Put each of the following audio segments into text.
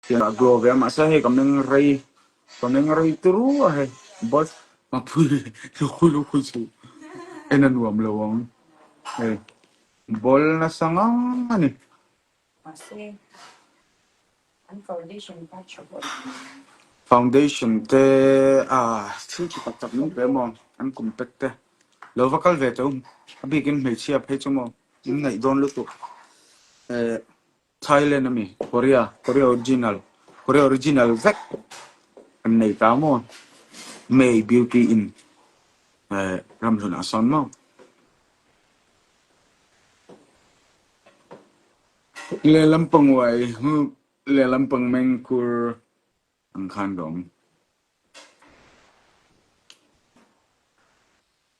Tiang a glow ve a mahse hei ka meng rei ka meng rei turu a hei boss mapui lukhu lukhu chu en a nuam lo ang hei ball nasa ngang a ni. Mahse an foundation kha tha bawk. Foundation te ah thil chi tak tak min pe maw an kum pek te lo va kal ve teh u a bikin hmeichhia phei chu maw in ngaih dawn lutuk eh. Thailand ami Korea Korea original Korea original vek an nei ta maw May Beauty in eh ramhlun ah sawn maw lehlam pang uai lehlam pang mengkur ang khan ka awm.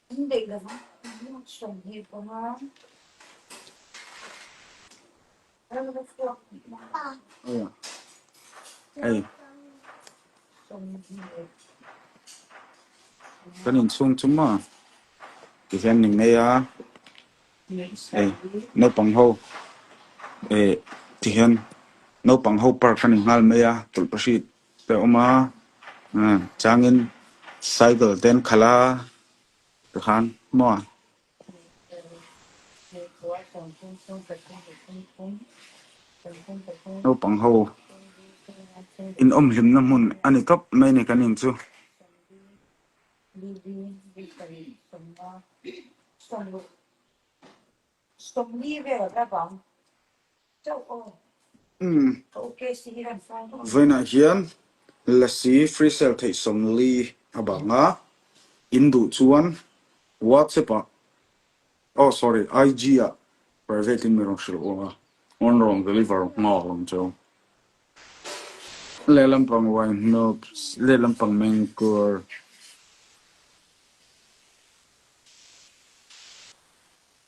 An daih lo va, 25 Kan inchhung chu maw tihian ni mai a, hei naupang ho eh tihian naupang ho park a ni nghal mai a tawlhpahrit te a awm a changin cycle te an khalh a tikhan maw. Naupang ho inawm hlimna hmun a ni tawp mai a ni kan in chu. Vawiinah hian Lasi free sale theih 40 a bang a, in duh chuan WhatsApp ah oh sorry IG ah private in mi rawn hrilh u a, rawn rawn deliver nghal ang cheu. Lehlam pang wine hnawp, lehlam pang mengkur.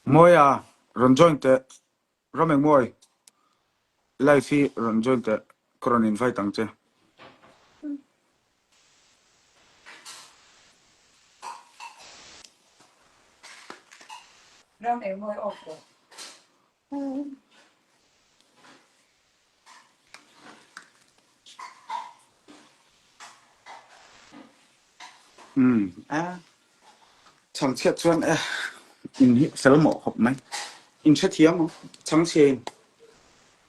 Mawia, rawn join teh. Ram eng mawi? Live hi rawn join teh, ka rawn invite ang che. Ram eng mawi off rawh. Umm a chhangchhiat chuan e in hi fel mawh khawp mai. In hrethiam ang chhangchhia in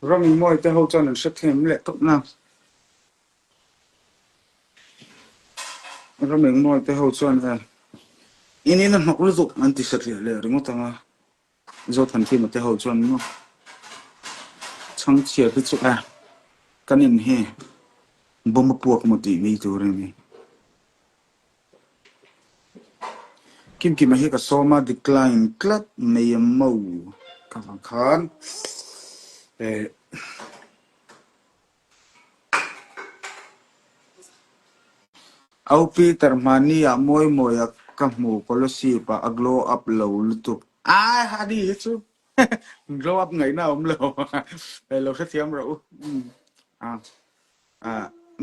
ram in mawi te ho chuan an hrethiam leh tawp na. Ram eng mawi te ho chuan e in in a hnawk lutuk an ti satliah leh ringawt ang a. Zothanthima te ho chuan maw chhangchhia te chu e kan in hi bomb a puak maw tih mai tur a ni. Kimkima hi ka sawm a decline tlat mai a maw ka vang khan eh. Au Peter hmani ah mawi mawi a ka hmu Kolasib ah a glow up lo lutuk. Ai hadi hi chu glow up ngaihna a awm lo hei lo hrethiam rawh u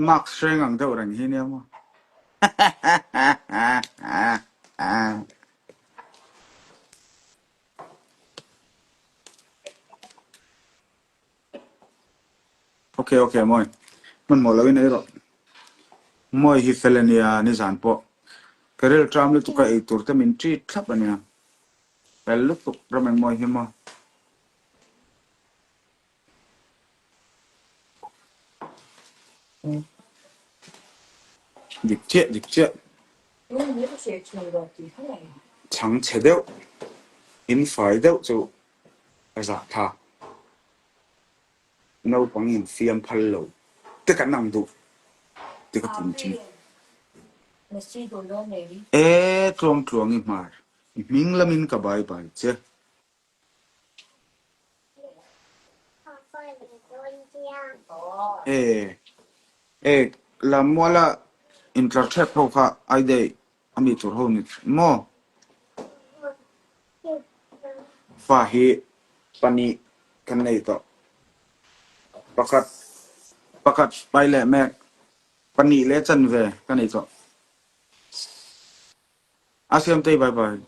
mask hreng ang deuh reng hi nia maw. Ok ok mawi hmanhmawh loin ei rawh. Mawi hi fel ania nizan pawh ka ril ṭam lutuk a eitur te min ṭit thlap ania. Fel lutuk ram eng mawi hi maw. Dik chiah dik chiah. Chhang chhe deuh in fai deuh chu a zahthlak. Naupang in fiam phal lo te kan ang duh ti ka tum thin. E tluang tluang i hmar i hming lamin ka bai bai che. E e Lammuala intlar thep ho kha ai daih a mi tur ho ni maw? Fa hi pahnih kan nei tawh. Pakhat pakhat pai leh mek pahnih leh chanve ka nei tawh. A siamtei bye bye.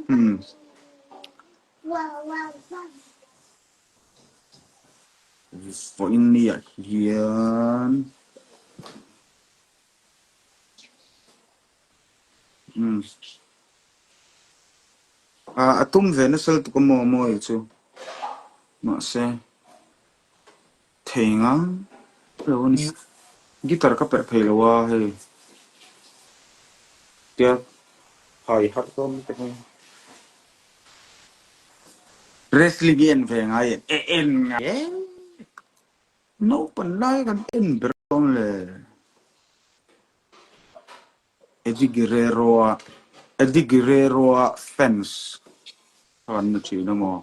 Hmm. Vawiin ni ah hian umm a tum ve nasa lutuk a maw mawi chu mahse thei ngang lo a ni. Guitar ka perh thei lo a hei tia hai harh dawn lutuk a. Wrestling i en ve ngai em? E en ngai e. Naupan lai kan en ber dawn le. Eddie Guerrero a Eddie Guerrero a fans kha kan ni thin a maw?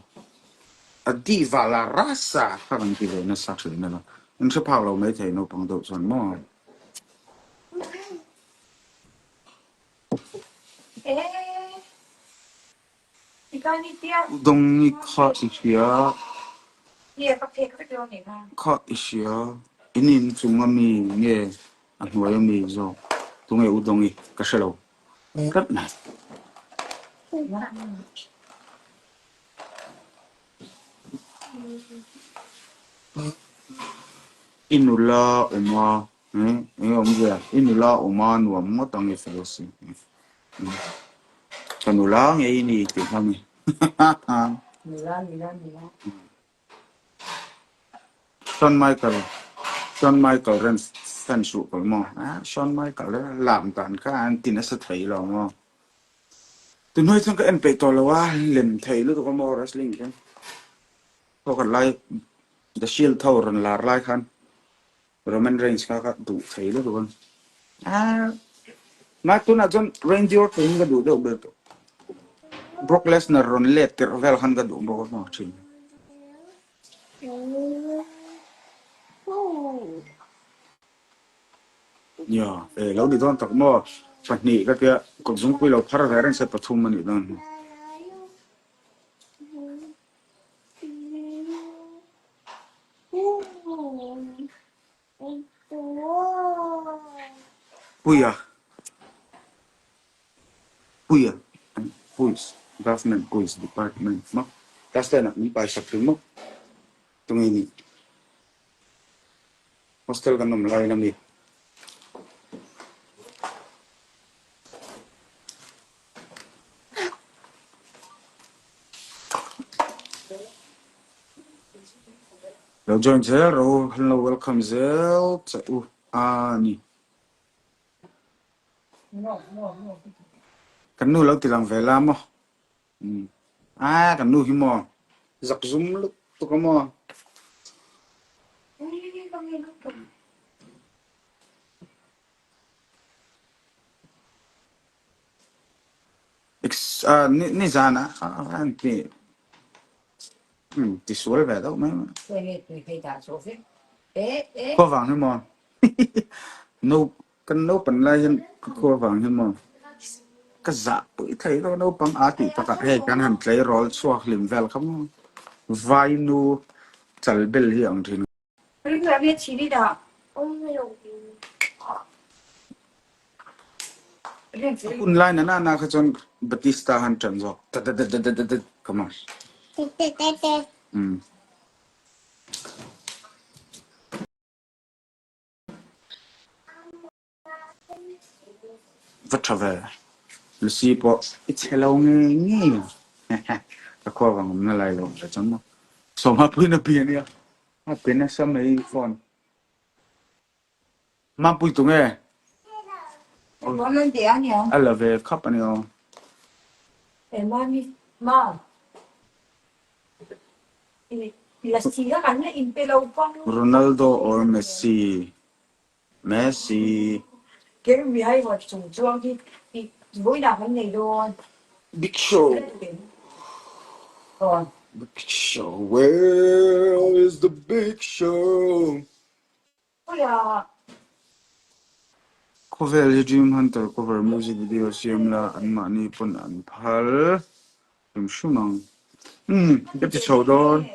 A diva la rasa kha kan ti ve nasa thin a la. In hre phak lo maithei naupang deuh chuan maw? Dawngi kha i hria. Kha i hria. In in chung a mi nge a hnuai a mi zawk? Tunge u Dawngi? Ka hre lo tlat mai. I nula awm a. Eng awmzia? I nula awm a nuam ngawt ang i fel si. Ka nula ngei i ni tih kha mi. Nula, nula, nula. Shawn Michael, Shawn Michael ren fan suh kal maw? Ah, Shawn Michael e lam dan kha an ti nasa thei lo maw? Tunhnuai chuan ka en peih tawh lo a, lem thei lutuk a maw wrestling hian. Khaw khat lai The Shield ho rawn lar lai khan Roman Reigns kha ka duh thei lutuk a. Ah, ma tunah chuan Randy Orton hi ka duh deuh ber tawh. Brock Lesnar rawn let tirh vel khan ka duh bawk a maw thin. Nia, e lo ni dawn tak maw? Pahnih ka tia kawtzungpui lo phar ve reng se pathum a nih dawn hi. Puia Puia Police Government Police Department maw class ten ah min pai sak thin maw tunge nih hostel kan awm laiin a mi. Lo join zel rawh u, kan lo welcome zel che u a ni. Kan nu lo ti lang ve la maw? A kan nu hi maw? Zak zum lutuk a maw? Nizan ah an ti ti sual ve deuh mai mai. Khua vang hi maw? No kan naupan lai hian khua vang hi maw? Ka zah pui thei lo naupang a tih takah hei kan han tleirawl chhuak hlim vel kha maw? Vainu chal bel hi ang thin. A hun lai na na kha chuan Batista han ṭan zawk dadadadadadad come on. Va ṭha ve. Lucy pawh i chhe lo ngei ngei ang. Ka khua vang awmna lai lo ve chuan maw. Sawma puiin a pi a nia. A pe nasa mai phone. Mampui tu nge? A la ve khap a nia. Ronaldo or Messi? Messi. Big Show Big Show Where is the Big Show? Khawvel hi Dream Hunter cover music video siam la anmahni pawn an phal hrim hrim ang. Umm ka ti chho dawn.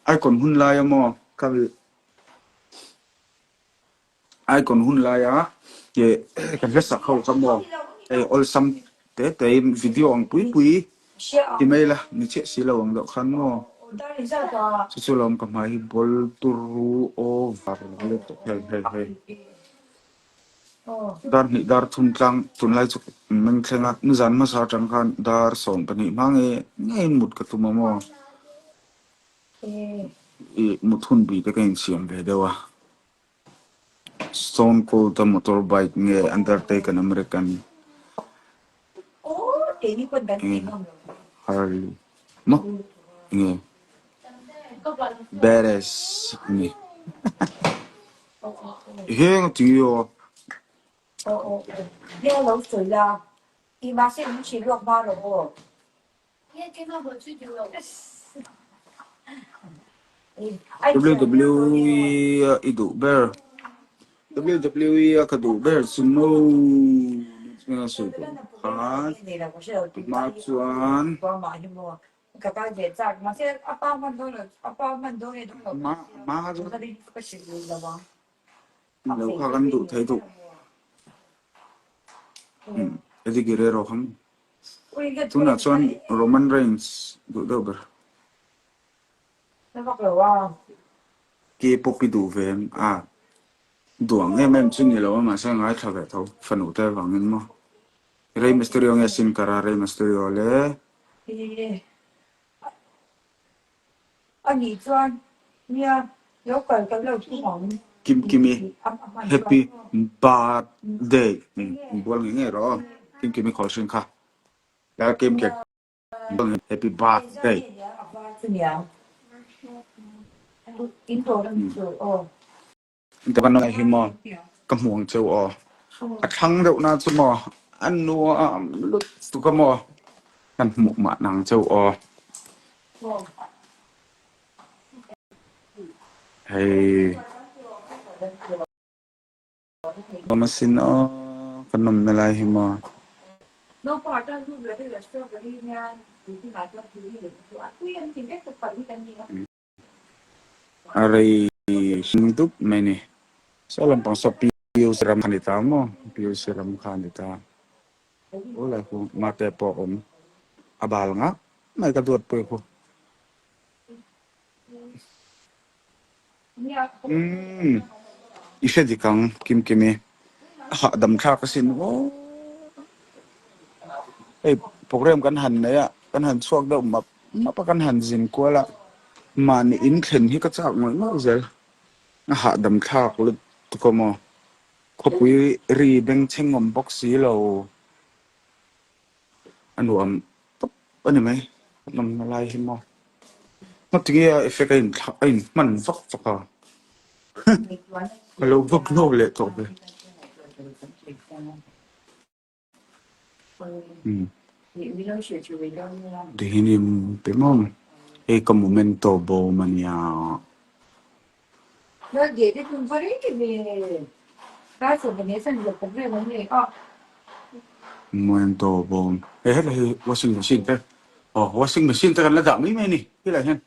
Icon hun lai a maw? Ka Icon hun laia kan hla sak ho kha maw hei awlsam te te in video ang pui pui ti mai la ni chiah si lo ang deuh khan maw. Chu chu lawm ka hmai hi ball turu over lutuk hei hei hei. Dar hnih dar thum tlang tunlai chu meng thleng a, nizan hmasa atang khan dar 12 hma nge ngeiin mut ka tum a maw? Ih mut hun bih te ka insiam ve deuh a. Stone Cold a motor bike nge Undertaker American nge Harley maw nge Badass nge heng a ti aw. WWE a i duh ber. WWE a ka duh ber chu no a sawi tawh khan hma chuan hma lo kha kan duh thei duh. Eddie Guerrero kha maw? Tunah chuan Roman Reigns duh deuh ber. K-pop i duh ve em? A, duh ang em em chu ni lo a, mahse a ngaithla ve tho fanu te avangin maw? Rey Mysterio nge Sin Cara? Rey Mysterio le. Anih chuan nia lo kal kan lo thung ang. Kim Kimi Happy Birthday inbual ngei ngei rawh aw. Kim Kimi khawl hring kha. Lal Kim Kim Happy Birthday. Ka hi maw ka hmu ang cheu aw. A thlang deuh na chu maw a nuam lutuk a maw kan hmuh mah nang cheu aw. Hei awm asin aw ka nawmna lai hi maw. A rei hring dup mai ni. Saw lampang saw PUC ram kha ni ta maw? PUC ram kha ni ta. Aw lai khu mate pawh awm a bal ngak mai ka duat pawh khu. Umm i hre dik ang Kim Kimi. A hahdam thlak asin aw. Hei program kan han nei a, kan han chhuak deuh map map a, kan han zin kual a, mahni in thlen hi ka chak ngawih ngawih zel. A hahdam thlak lutuk a maw. Khawpui ri bengchheng awm bawk si lo. A nuam tawp a ni mai, a nawmna lai hi maw. Hmatinge a effect a inthlak a inhman vak vak a, ka lo vak hlawk leh tawh ve. Tihian i pe maw? Hei ka momento bawm a nia. Momento bawm. Hei helai hi washing machine te aw washing machine te kan la dah mai mai a ni helaiah hian.